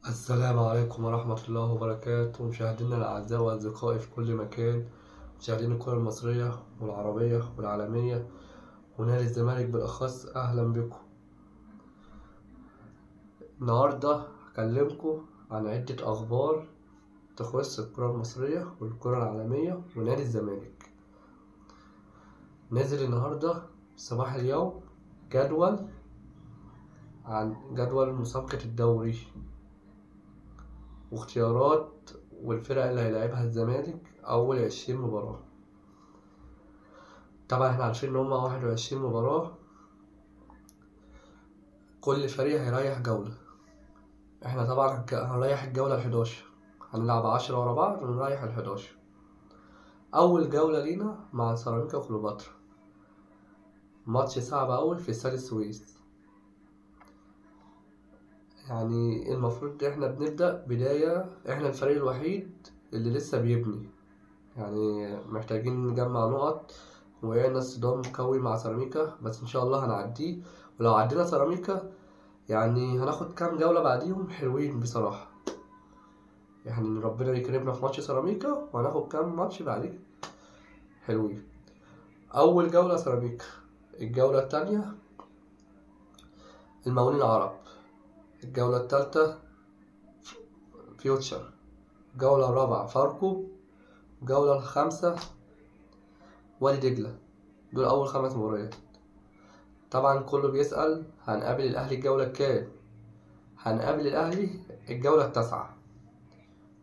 السلام عليكم ورحمة الله وبركاته، مشاهدينا الأعزاء وأصدقائي في كل مكان، مشاهدين الكرة المصرية والعربية والعالمية ونادي الزمالك بالأخص، أهلا بكم. النهاردة هكلمكم عن عدة أخبار تخص الكرة المصرية والكرة العالمية ونادي الزمالك. نزل النهاردة صباح اليوم جدول عن جدول مسابقة الدوري واختيارات والفرق اللي هيلاعبها الزمالك أول 20 مباراة. طبعا احنا عارفين ان هما 21 مباراة، كل فريق هيريح جولة. احنا طبعا هنريح الجولة 11، هنلعب 10 ورا بعض ونريح 11. أول جولة لينا مع سيراميكا وكليوباترا، ماتش صعب أوي في استاد السويس. يعني المفروض احنا بنبدأ بداية، احنا الفريق الوحيد اللي لسه بيبني، يعني محتاجين نجمع نقط. وقعنا صدام قوي مع سيراميكا، بس ان شاء الله هنعديه. ولو عدينا سيراميكا يعني هناخد كام جولة بعديهم حلوين بصراحة. يعني ربنا يكرمنا في ماتش سيراميكا وهناخد كام ماتش بعديه حلوين. أول جولة سيراميكا، الجولة التانية المقاولين العرب، الجولة التالتة فيوتشر، الجولة الرابعة فاركو، الجولة الخامسة وادي دجلة. دول أول 5 مباريات. طبعا كله بيسأل هنقابل الأهلي الجولة الكام؟ هنقابل الأهلي الجولة 9،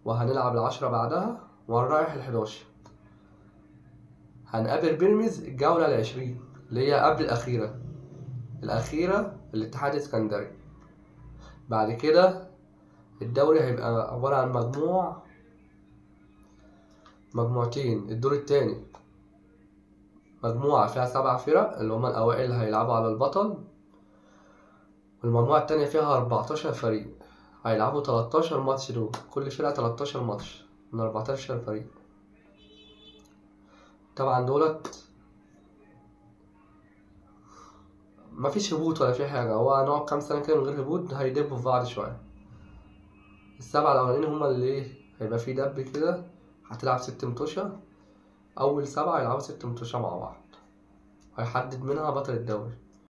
وهنلعب 10 بعدها وهنرايح 11. هنقابل بيراميدز الجولة 20 اللي هي قبل الأخيرة، الأخيرة الاتحاد الاسكندري. بعد كده الدوري هيبقى عبارة عن مجموعتين. الدور التاني مجموعة فيها 7 فرق اللي هما الأوائل اللي هيلعبوا على البطل، والمجموعة التانية فيها 14 فريق هيلعبوا 13 ماتش. دول كل فرقة 13 ماتش من 14 فريق. طبعا دولت مفيش هبوط ولا في حاجة، هو هنقعد كام سنة كده من غير هبوط، هيدبوا في بعض شوية. ال7 الأولانيين هما اللي ايه هيبقى في دب كده، هتلعب 6 متوشة. أول 7 هيلعبوا 6 متوشة مع بعض، هيحدد منها بطل الدوري.